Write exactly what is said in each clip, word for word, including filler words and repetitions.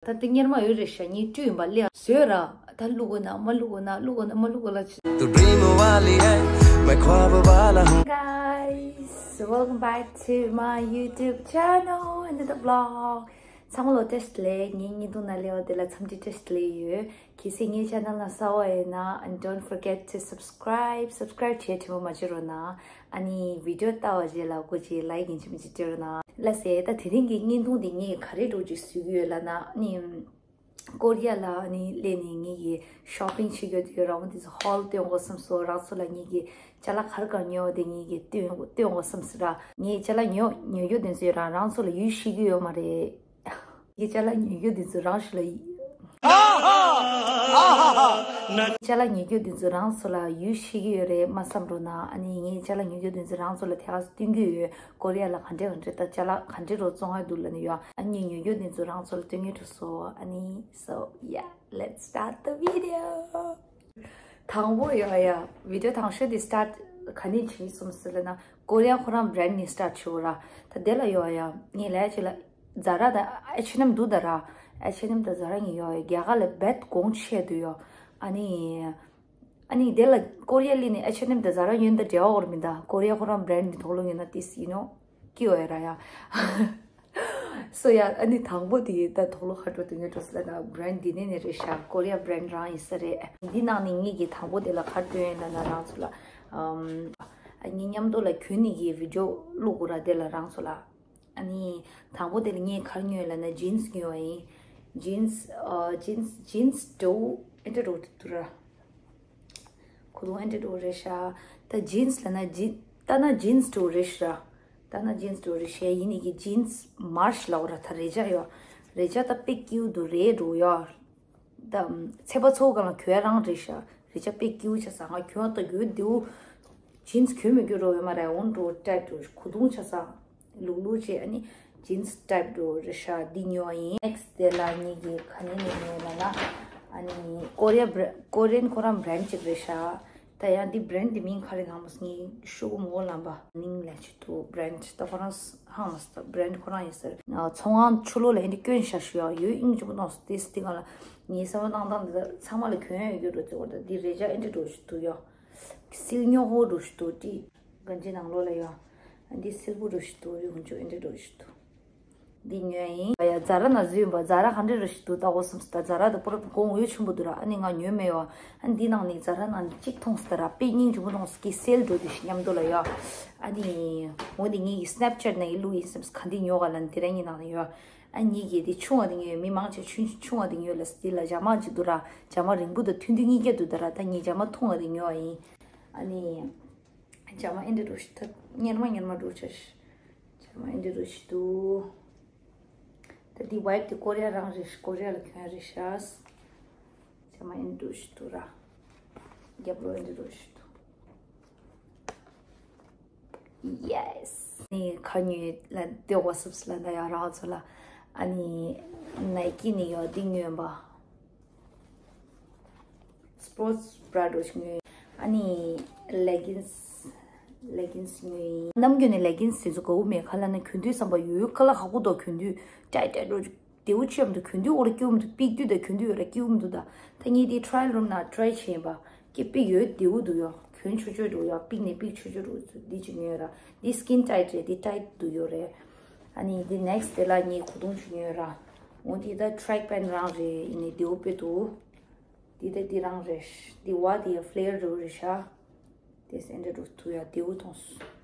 ད་དེ་གཉེར་མ་ཡོད་རེད་ཤག་ངས་སྤྲུལ་ཡིན་པ་ལས་བཟོས་ར། ད་བླུག་དགོས་ན་མ་བླུག་དགོས་ན་བླུག་དགོས་ན་མ་བླུག་དགོས་ལ། तू ड्रीम वाली है, मैं ख्वाब वाला हूँ। Guys, welcome back to my YouTube channel, another vlog. ཚང་མ་ལ་བཀྲ་ཤིས་བདེ་ལེགས། ངའི་བརྙན་ཐུང་ནང་སླེབས་པ་དེ་ལ་འཚམས་འདྲི་བཀྲ་ཤིས་བདེ་ལེགས་ཡོད། གལ་སྲིད་ངའི་channel ནང་གསར་པ་ཡིན་ན། And don't forget to subscribe. Subscribe བྱེད་དྲན་པ་མ་བརྗེད་རོགས་གནང་། ཨ་ནི་video ལྟ་བ་རྗེས་ལ་སྒོ་ཅིག་like ཡིན་གཅིག་མིན་གཅིག་སྤྲད་རོགས་གནང་། ལགས་སེ། ད་དེ་རིང་གི་བརྙན་ཐུང་འདི་ངས་ག་རེ་འདྲ་ཅིག་བཟོ་གི་ཡོད་ལབ་ན། ཨ་ནི་ཀོ་རི་ཡ་ལ་ཨ་ནི་སླེབས་ནས་ངེད་ཀྱི་shopping བྱེད་རྒྱུ་དེ་རང་དེ་ཚོ་haul སྟོན་དགོས་བསམ་སོང་། རང་ཚོ་ལ་ངེད་ཀྱི་ཅ་ལག་ག་རེ་ག་རེ་ཉོས་པ་དེ་ངེད་ཀྱི་སྟོན་སྟོན་དགོས་བསམ་སོང་ར། ངས་ཅ་ལག་ཉོ་ཉོ་རྒྱུ་དེ་ཚོ་རང་རང་ཚོ་ལ་ཡུལ་ཤེས་ཀྱི་ཡོད་མ་རེད། ངས་ཅ་ལག་ཉོ་རྒྱུ་དེ་ཚོ་རང་ཚོ་ལ། ཅ་ལག་ཉོ་རྒྱུ་དེ་ཚོ་རང་ཚོ་ལ་ཡུལ་ཤེས་ཀྱི་ཡོད་རེད་མ་བསམ་རོགས་གནང་། ཨ་ནི་ངས་ཅ་ལག་ཉོ་རྒྱུ་དེ་ཚོ་རང་ཚོ་ལ་ཐད་ཀར་སྟོན་གྱི་ཡོད། ཀོ་རི་ཡ་ལ་ག་འདྲས་ག་འདྲས་ད་ཅ་ལག་ག་འདྲས་རོ་བཙོང་ཡ་འདུག་ལབ་ནས་ཡོད། ཨ་ནི་ཉོ་རྒྱུ་དེ་ཚོ་རང་ཚོ་ལ་སྟོན་གྱི་འགྲོ་སོང་། ཨ་ནི། So yeah, let's start the video. དང་པོ་ཡོད་ཡ། video དང་ཤོས་དེ་start ག་ནས་བྱེད་སོང་ཟེར་ལབ་ན། ཀོ་རི་ཡ་ཁོ་རང་brand ནས་start བྱེད་འོ་ར། ད་དེ་ལ་ཡོད་ཡ། ངས་ལས་བྱེད་ལ། Zara དང་H and M འདུག་ད་ར། H and M དང་Zara གཉིས་ཡོད་ཡ། རྒྱ་གར་ལ་རྦད་གོང་ཆེ་འདུག་ཡོད། ཨ་ནི། ཨ་ནི་དེ་ལ་ཀོ་རི་ཡ་ལི་ནི་H and M དང་Zara ཡོན་ད་འབྲེལ་བ་འོར་མི་ད། ཀོ་རི་ཡ་ཁོ་རང་brand ནི་དོག་ལོ་ཡོད་ན་ཏིས་ཡིན་ནོ། ཀི་ཡོད་ཡ་ར་ཡ། So yeah, ཨ་ནི་དང་པོ་དེ་ད་དོག་ལོ་ཧ་འགྲོ་དུ་ངེད་འགྲོ་ས་ལ་ད་brand འདི་ནས་ནས་རེད་ཤག་ཀོ་རི་ཡ་brand རང་ཡིན་ས་རེད། འདི་ནང་ནས་ངེད་ཀྱི་དང་པོ་དེ་ལ་ག་རེ་སྟོན་ཡིན་ལབ་ན། རང་ཚོ་ལ་ཨམ། ཨ་ནི་མཉམ་དུ་ལ་གྱོན་ནི་གི་video བླུག་དགོས་ར། དེ་ལ་རང་ཚོ་ལ། ཨ་ནི་དང་པོ་དེ་ལ་ངས་ག་རེ་ཉོས་ལབ་ན་jeans ཉོས་པ་ཡིན། jeans ཨ། jeans jeans འདྲ་བོ་ཨེ་འདྲ་འདྲ་བོ་འདུག་ར། ཁོ་རང་ཨེ་འདྲ་འདྲ་བོ་རེད་ཤག་ད་jeans ལབ་ན་jean ལྟ་ན་jeans འདྲ་བོ་རེད་ཤག་ལྟ་ན་jeans འདྲ་བོ་རེད་ཤག་ཡིན་ནི་གི་jeans མར་ཤ་ལ་འོ་ར། ད་རེ་ཅག་ཡོད། རེ་ཅག་ད་དཔེ་སྐྱིད་པོ་འདུག་རེད་འདྲ་བོ་ཡོད། ད་ཚེས་པ་ཚོ་གང་ལ་གྱོན་རང་རེད་ཤག་རེ་ཅག་དཔེ་སྐྱིད་པོ་ཆགས་སོང་། ང་གྱོན་ད་གྱོན་བདེ་བོ། jeans གྱོན་མི་གྱོན་རོ་ཡོད་མ་རེད། འོང་འགྲོ་tight འགྲོ་ཁུ་རྡུང་ཆགས་སོང་། ལུག་ལུག་བྱས། ཨ་ནི་jeans type འགྲོ་རེད་ཤག་འདི་ཉོ་བ་ཡིན། next དེ་ལ་ངེད་ཀྱི་ག་ནས་ནས་ཉོས་ལབ་ན། ཨ་ནི་Korea brand Korean ཁོ་རང་brand ཅིག་རེད་ཤག་ད་ཡང་འདི་brand འདི་མིང་ག་རེ་ནང་མོ་ངས་ཤོག་གུ་མོ་ལམ་པ་མིང་ལས་ཆུ་ཐུ་brand ད་ཁོ་རང་ཧང་མ་སྟ་brand ཁོ་རང་ཡིན་ཟེར། ཚོང་ཁང་ཕྱི་ལོགས་ལ་ཧེ་འདི་སྐྱོན་ཤ་ཞུ་ཡ་ཡོད། ཨིན་ཅི་པོ་ནོ་སི་ཏིས་ཏི་ག་ལ་ངའི་བསམ་བློ་བཏང་སྟངས་འདི་ཚང་མ་ལ་གྱོན་ཡ་ཡོད་རོ་ཙི་བར་ད་འདི་རེ་ཅག་ཨེ་འདྲ་འགྲོ་ཞུ་ཐུ་ཡོ། སིལ་སྨྱོ་ཧོ་འགྲོ་ཞུ་ཐུ་ཏི་གན་ཅི་ནང་ལོགས་ལ་ཡོ། འདི་སིལ་བུ་འགྲོ་ཞུ་ཐུ་རི་ཧུན་ཅོ་ཨེ་འདྲ་འགྲོ་ཞུ་ཐུ། འདི་ཉོས་ཡིན། ཡ་ཛ་ར་ན་བཟོས་ཡིན་པ། ཛ་ར་ག་འདྲ་རེད་ཞིག་འདུག་ལྟ་གོ་སམ་སི་ད་ཛ་ར་དུ་པོ་ར་གོང་འོས་ཆེན་པོ་འདུག་ར། ཨ་ནི་ང་ཉོས་མེད་བ། ཨ་ནི་འདི་ནང་ནས་ཛ་ར་ནང་ནས་གཅིག་མཐོང་སི་ད་ར་དཔེ་སྙིང་རྗེ་མོ་མཐོང་སི་ཀི་སེལ་འགྲོ་དུས་ཤིག་མཉམ་དུ་ལ་ཡོ། ཨ་ནི་འོ་འདི་ངེད་ཀྱི་སི་ནེབ་ཅེཊ་ནང་གི་བླུག་ཡིན་སམ་སི་ག་འདི་ཉོ་ག་ལ་ནི་དེ་ར་ངེད་ནང་ནས་ཡོ། ཨ་ངེད་ཀྱི་འདི་ཆུང་བ་འདི་ངེད་མི་མང་ཆེ་ཆུང་ཆུང་བ་འདི་ཉོས་ལ་སི་འདི་ལ་ཇ་མ་ཅིག་འདུག་ར། ཇ་མ་རིང་པོ་དང་ཐུང་ཐུང་གཉིས་ཀ་འདུག་ད་ར། ད་ངེད་ཇ་མ་ཐུང་བ་འདི་ཉོ་བ་ཡིན། ཨ་ནི། ཇ་མ་ཨེ་འདྲ་འགྲོ་ཞིག་ད་གཉེར་མ་གཉེར་མ་འགྲོ་ཆ་ཞིག་ཇ་མ་ཨེ་འདྲ་འགྲོ་ཞིག་འདུག་ད་འདི་ཝའིབ་དེ་ཀོ་རི་ཡ་རང་རེད་ཤག་ཀོ་རི་ཡ་ལ་གྱོན་རེད་ཤག་ཇ་མ་ཨེ་འདྲ་འགྲོ་ཞིག་འདུག་ར། རྒྱབ་ལོགས་ཨེ་འདྲ་འགྲོ་ཞིག་འདུག་ཡེ་སི། ནི་ཁ་ཉོས་ལ་ལྟོས་གོ་སུབ་སི་ལ་ད་ཡ་རང་ཚོ་ལ། ཨ་ནི་ནའི་ཀི་ནི་ཡོ་འདི་ཉོས་པ། སི་པོར་ཊི་སི་བྷ་ར་འདྲ་ཞིག་ཉོས། ཨ་ནི་ལེ་གིན་སི། ལེ་གིན་སི་ཉོས་ཡིན། ནམ་རྒྱུན་ནས་ལེ་གིན་སི་དེ་ཚོ་དགའ་བོ་མེད། ཁ་ལ་ན་གྱོན་དུས་བསམ་པ་ཡོད་ཡོད་ཁ་ལ་ཧ་གོ་དོ། གྱོན་དུས་ཊའིཊ་ཊའིཊ་འགྲོ་བདེ་བོ་ཆེ་མི་འདུག་གྱོན་དུས་འོ་ར་སྐྱིད་པོ་མི་འདུག་པིག་དུས་དང་གྱོན་དུས་ཡོད་ར་སྐྱིད་པོ་མི་འདུག་ད་ད་ངས་དེ་ཊ་ར་ཡལ་རུམ་ན་ཊ་རའི་བྱས་ཡིན་པ། ཀྱི་པིག་ཡོད་བདེ་བོ་འདུག་ཡོ། གྱོན་ཆོག་ཆོག་འདུག་ཡོ། པིག་ནས་པིག་ཆོག་ཆོག་འདུག་འདི་ཅིག་ཉོས་ར། འདི་སི་ཀིན་ཊའིཊ་རེད། འདི་ཊའིཊ་འདུག་ཡོ་རེད། ཨ་ནི་འདི་ནེག་སི་དེ་ལ་ངས་གོས་ཐུང་ཅིག་ཉོས་ར། འོ་འདི་ད་ཊྲེག་པེན་རང་རེད། ཡིན་ནའི་བདེ་བོ་དཔེ་འདུག་འདི་ད་འདི་རང་རེད། འདི་བ་འདི་ཡ་ཕི་ལེར་འདྲ་བོ་རེད་ཤག་དེ་སེ་འདྲ་འགྲོ་ཐུ་ཡ་དེའུ་ཐོངས།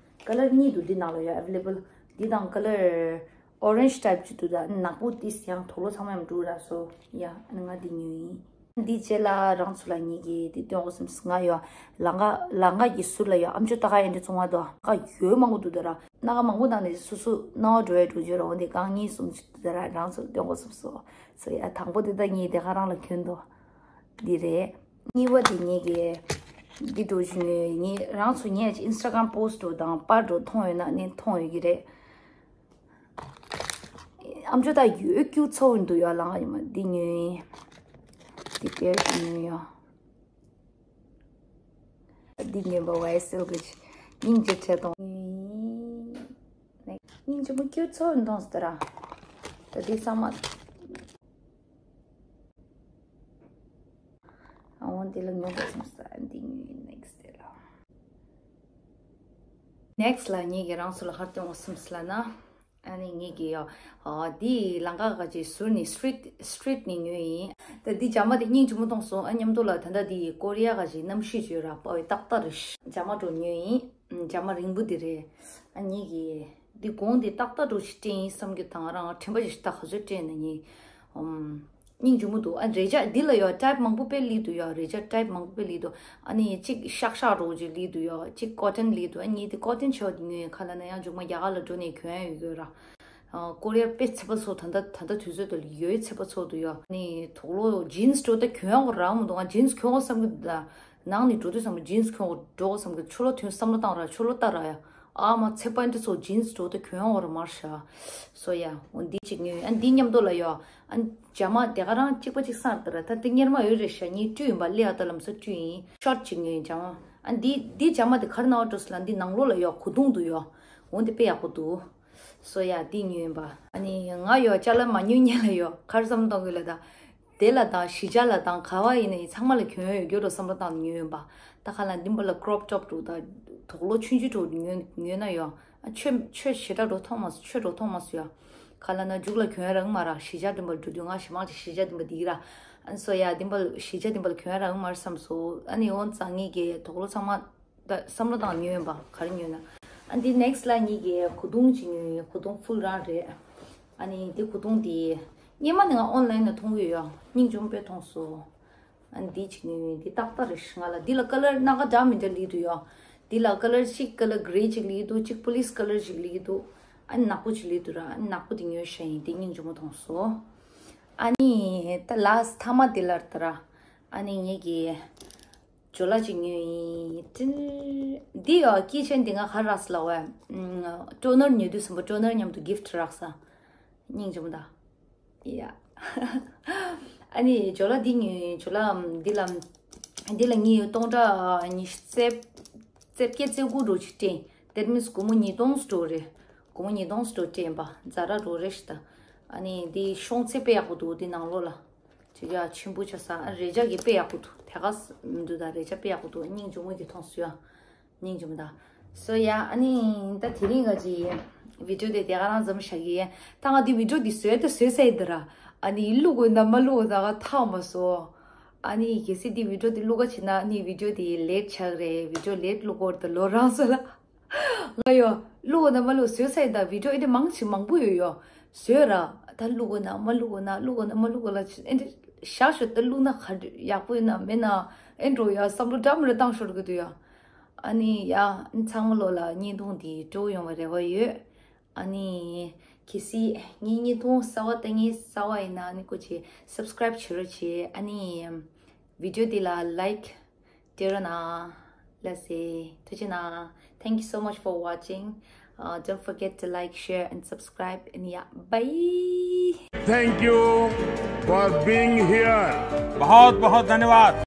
ཀ་ལར་གཉིས་འདུག་འདི་ནང་ལ་ཡ་ཨེ་ཝེ་ལེ་བལ། འདི་དང་ཀ་ལར་ཨོ་རེན་ཇི་ཊའིབ་ཅིག་འདུག་ད་ནག་པོ་ཏིས་ཡང་དོ་ལོ་ཚང་མ་ཡང་འགྲོ་ར་སོ་ཡ། ཨ་ནི་ང་འདི་ཉོས་ཡིན། འདི་རྗེས་ལ་རང་ཚོ་ལ་ངེད་ཀྱིས་འདི་སྟོན་འོ་སེམས་ང་ཡོ། ལང་ཀ་ལང་ཀ་གི་ཟུར་ལ་ཡོ་ཨམ་ཅོག་ཏ་ཀ་ཡན་འདྲི་ཚོང་བ་དོ་ཀ་ཡོད་མང་པོ་འདུག་ད་ར། སྣ་ཁ་མང་པོ་ནང་ནས་སོ་སོ་སྣང་བ་འགྲོ་ཡ་འགྲོ་རྒྱུ་ར། འོ་འདི་གང་གཉིས་གསུམ་ཅིག་འདུག་ད་ར། རང་ཚོ་ལ་སྟོན་འོ་སེམས་སོ་སོ་ཡ། དང་པོ་འདི་ད་ངས་དེ་ག་རང་ལ་གྱོན་དོ། འདི་རེད། གཉིས་པ་དེ་ངེད་ཀྱི་འདི་འགྲོ་བཞིན་ཡོད། ངེད་རང་ཚོ་ངས་ཨིན་སི་ཊ་གྷ་རམ་པོ་སི་ཊི་འགྲོ་དང་པར་འགྲོ་མཐོང་ཡོད་ན་ནི་མཐོང་ཡོད་ཀྱི་རེད། ཨམ་ཅོག་ད་ཡོད་ཀྱུ་ཚོ་འདུག་ཡོད་ལང་ཡོད་མ་འདི་ཉོས་ཡིན། འདི་པེར་ཞིག་ཉོས་ཡོད། འདི་ཉོས་པ་ཝའི་སིལ་གི་སྙིང་རྗེ་ཁྲེལ་གཏོང་། སྙིང་རྗེ་མོ་ཀྱུ་ཚོ་འདོང་སྟེ་ར། ད་འདི་ཚང་མ། དེ་ལ་ཉོ་དགོས་བསམ་ས། འདི་ཉོས་ཡིན། ནེག་སི་དེ་ལ། ནེག་སི་ལ་ངེད་ཀྱིས་རང་ཚོ་ལ་ཧར་སྟོན་འོ་སེམས་སླ་ན། ཨ་ནི་ངེད་ཀྱིས་ཡོ། ཨ་འདི་ལང་ཀ་ག་ཅིག་ཟུར་ནས་སི་ཊི་རིཊ་སི་ཊི་རིཊ་ནས་ཉོས་ཡིན། ད་འདི་ཇ་མ་དེ་སྙིང་རྗེ་མོ་མཐོང་སོང་། ཨ་མཉམ་དུ་ལ་ད་ལྟ་འདི་ཀོ་རི་ཡ་ག་ཅིག་གནམ་གཤིས་ཅིག་ཡོད་ར། པ་བའི་ཏག་ཏག་རེད། ཇ་མ་འགྲོ་ཉོས་ཡིན། ཇ་མ་རིང་པོ་འདི་རེད། ཨ་ངེད་ཀྱིས་འདི་གོང་འདི་ཏག་ཏག་འགྲོ་ཞིག་སྤྲད་ཡིན་བསམ་གྱི། དང་རང་དྲན་པ་ཞིག་ད་ག་ཚོད་སྤྲད་ན་ཉེ། ཨམ། སྙིང་རྗེ་མོ་འདུག། ཨ་རས་ཆ་འདི་ལ་ཡོ་ཊའིབ་མང་པོ་དཔེ་སླེབས་འདུག་ཡོ། རས་ཆ་ཊའིབ་མང་པོ་དཔེ་སླེབས་འདུག། ཨ་ནི་གཅིག་ཤག་ཤག་འདྲ་བོ་ཅིག་སླེབས་འདུག་ཡོ། གཅིག་ཀོ་ཊོན་སླེབས་འདུག། ཨ་ངས་དེ་ཀོ་ཊོན་ཆེ་བ་དེ་ཉོས་ཡིན། ག་ལབ་ན་ཡང་མཇུག་མ་རྒྱ་གར་ལ་འགྲོ་ནས་གྱོན་ཡ་ཡོད་ཡོད་ར། ཨ་ཀོ་རི་ཡར་དཔེ་ཚད་པ་ཚོ་ད་ལྟ་ད་ལྟ་དུས་ཚོད་དེ་ལ་ཡོད་ཚད་པ་ཚོ་འདུག་ཡོ། ཨ་ནི་དུག་ལོག་ཇིན་སི་འདྲ་བོ་ད་གྱོན་ཡ་གོ་རག་མི་འདུག། ང་ཇིན་སི་གྱོན་དགོས་བསམ་གི་འདུག། ད་ནང་ནས་འགྲོ་དུས་ཙམ་པ་ཇིན་སི་གྱོན་དགོས་འགྲོ་དགོས་བསམ་གི། ཆུ་ལོག་ཐོན་བསམ་བློ་བཏང་ར། ཆུ་ལོག་ལྟ་ར་ཡ། ཨ་མ་ཚེ་པན་ཊི་སོགས་ཇིན་སི་འདྲ་བོ་ད་གྱོན་འོར་མར་ཤ། སོ་ཡ། འོ་འདི་གཅིག་ཉོས། ཨ་འདི་མཉམ་དུ་ལ་ཡོ། ཨ་ཇ་མ་དེ་ག་རང་གཅིག་པ་གཅིག་སང་ལྟར་ད་དེ་གཉེར་མ་ཡོད་རེད་ཤ། ངས་བཀྲུས་ཡིན་པ། སླེ་ཨ་ད་ལམ་སང་བཀྲུས་ཡིན། ཤོར་ཊི་གཅིག་ཉོས་ཇ་མ། ཨ་འདི་འདི་ཇ་མ་དེ་ག་རེ་ནང་བ་འགྲོ་སི་ལ། འདི་ནང་ལོགས་ལ་ཡོ་གོས་ཐུང་འདུག་ཡོ། འོ་འདི་དཔེ་ཡག་པོ་འདུག། སོ་ཡ། འདི་ཉོས་ཡིན་པ། ཨ་ནི་ང་ཡོ་ཅ་ལག་མ་ཉོས་ཉེ་ལ་ཡོ་ག་རེ་བསམ་བློ་གཏོང་གི་ལ་ད། དེ་ལ་དང་གཞིས་ཆགས་ལ་དང་ག་བ་ཡིན་ན་ཡིན། ཚང་མ་ལ་གྱོན་ཡོད་རྒྱུ་རོ་བསམ་བློ་བཏང་ནས་ཉོས་ཡོད་པ། ད་ག་ལ་འདི་འབའ་ལ་ཀྲོབ་ཊོབ་འདྲ་བོ་ད་དུག་ལོག་ཆུང་ཆུང་འདྲ་བོ་ཉོས་ཉོས་ན་ཡོ། ཨ་ཆོས་ཆོས་ཞེ་དྲག་འདྲ་བོ་མཐོང་མ་སོང་། ཆོས་འདྲ་བོ་མཐོང་མ་སོང་ཡོ། ག་ལ་ན་མཇུག་ལ་གྱོན་ཡ་རག་མ་ར། གཞིས་ཆགས་འདི་འབའ་ལ་འགྲོ་དུས་ང་ཞེ་མང་ཅིག་གཞིས་ཆགས་འདི་འབའ་འདི་ར། ཨ་སོ་ཡ། འདི་འབའ་ལ་གཞིས་ཆགས་འདི་འབའ་ལ་གྱོན་ཡ་རག་མ་ར་བསམ་སོང་། ཨ་ནི་འོ་ཙང་ངེད་ཀྱི་དུག་ལོག་ཚང་མ། ད་བསམ་བློ་བཏང་ཉོས་ཡིན་པ། ག་རེ་ཉོས་ན། ཨ་འདི་ནེག་སི་ལ་ངེད་ཀྱི་གོས་ཐུང་ཅིག་ཉོས་ཡིན། གོས་ཐུང་ཕུལ་རང་རེད། ཨ་ནི་འདི་གོས་ཐུང་འདི་སྔོན་མ་ནས་ང་ཨོན་ལན་ལ་མཐོང་གི་ཡོད་ཡ། སྙིང་རྗེ་མོ་དཔེ་མཐོང་སོང་། ཨ་འདི་ཅིག་ཉོས་ཡིན། འདི་ཏག་ཏག་རེད་ཤག། ང་ལ་འདི་ལ་ཀ་ལར་སྣ་ཁ་འདྲ་མི་འདྲ་སླེབས་འདུག་ཡ། འདི་ལ་ཀ་ལར་གཅིག་ཀ་ལར་གྷི་རེ་ཅིག་སླེབས་འདུག། གཅིག་པོ་ལིས་ཀ་ལར་ཅིག་སླེབས་འདུག། ཨ་ནག་པོ་ཅིག་སླེབས་འདུག་ར། ཨ་ནག་པོ་འདི་ཉོས་ཤག་ཡིན། འདི་སྙིང་རྗེ་མོ་མཐོང་སོང་། ཨ་ནི་ད་ལཱ་སི་ཊི་མཐའ་མ་འདི་ལ་ལྟ་ར། ཨ་ནི་ངེད་ཀྱི་ཇོ་ལ་ཅིག་ཉོས་ཡིན། ཏིན། འདི་ཡོ་ཀི་ཆེན་འདི་ང་ག་རེ་རག་སོང་ལབ་པ། ཨམ། ཊོ་ནར་ཉོ་དུས་ཙམ་པ་ཊོ་ནར་མཉམ་དུ་གིཕ་ཊི་རག་སོང་། སྙིང་རྗེ་མོ་ད། ཡ། ཨ་ནི་ཇོ་ལ་འདི་ཉོས་ཡིན། ཇོ་ལ་འདི་ལ་འདི་ལ་ངས་སྟོང་ཕྲག་ཉི་ཤུ་རྩ་རྩ་བརྒྱད་རྩ་དགུ་འདྲ་བོ་ཅིག་སྤྲད། དེ་མིན་སྒོར་མོ་ཉིས་སྟོང་ཙམ་འདྲ་བོ་རེད། སྒོར་མོ་ཉིས་སྟོང་ཙམ་འདྲ་བོ་སྤྲད་ཡིན་པ། ཛ་ར་འདྲ་བོ་རེད་ཤག་ད། ཨ་ནི་འདི་ཤོང་ཚད་དཔེ་ཡག་པོ་འདུག། འདི་ནང་ལོགས་ལ། ཅིག་ཡ་ཆེན་པོ་ཆགས་སོང་། ཨ་རས་ཆ་གི་དཔེ་ཡག་པོ་འདུག། དེ་ག་མི་འདུག། ད་རས་ཆ་དཔེ་ཡག་པོ་འདུག། སྙིང་རྗེ་མོ་གི་མཐོང་སོང་ཡ། སྙིང་རྗེ་མོ་ད། སོ་ཡ། ཨ་ནི་ད་དེ་རིང་ག་ཅིག་ཡིན། བི་ཌི་ཡོ་དེ་དེ་ག་རང་ཙམ་བཞག་གི་ཡིན། ད་ང་འདི་བི་ཌི་ཡོ་འདི་བཟོས་ད་བཟོས་ཚར་ཡིན་ད་ར། ཨ་ནི་བླུག་དགོས་ན་མ་བླུག་དགོས་ད་ག་ཐག་མ་སོང་། ཨ་ནི་གལ་སྲིད་འདི་བི་ཌི་ཡོ་འདི་བླུག་ག་བྱེད་ན་ཨ་ནི་བི་ཌི་ཡོ་འདི་ལེཊ་ཆགས་རེད། བི་ཌི་ཡོ་ལེཊ་བླུག་དགོས་ད་ལོ་རང་སོ་ལ། ང་ཡོ། བླུག་དགོས་ན་མ་བླུག་བཟོས་ཚར་ཡིན་ད། བི་ཌི་ཡོ་ཨེ་འདྲ་མང་ཆེ་མང་པོ་ཡོད་ཡོ། བཟོས་ར། ད་བླུག་དགོས་ན་མ་བླུག་དགོས་ན་བླུག་དགོས་ན་མ་བླུག་དགོས་ལ་ཨེ་འདྲ་བཞག་ཤོག། ད་བླུག་ན་ག་འདྲ་ཡག་པོ་ཡོད་ན་མེད་ན་ཨེ་འགྲོ་ཡ་བསམ་བློ་འདྲ་མི་འདྲ་བཏང་ཤོར་གི་འདུག་ཡ། ཨ་ནི་ཡ། ཚང་མ་ལོ་ལ་བརྙན་ཐུང་འདི་སྤྲོ་ཡོང་བའི་རེ་བ་ཡོད། ཨ་ནི་གལ་སྲིད་ངའི་བརྙན་ཐུང་གསར་བ་ལྟ་མཁན་གསར་བ་ཡིན་ན་ཨ་ནི་སྐུ་མཁྱེན་སབ་སི་ཀ་རའིབ་བྱེད་རོགས་བྱེད། ཨ་ནི་བི་ཌི་ཡོ་འདི་ལ་ལའིཀ་སྤྲད་རོགས་གནང་། ལགས་སེ། ཐུགས་རྗེ་གནང་། Thank you so much for watching. Uh, don't forget to like, share and subscribe. And yeah, bye. Thank you for being here. बहुत बहुत धन्यवाद।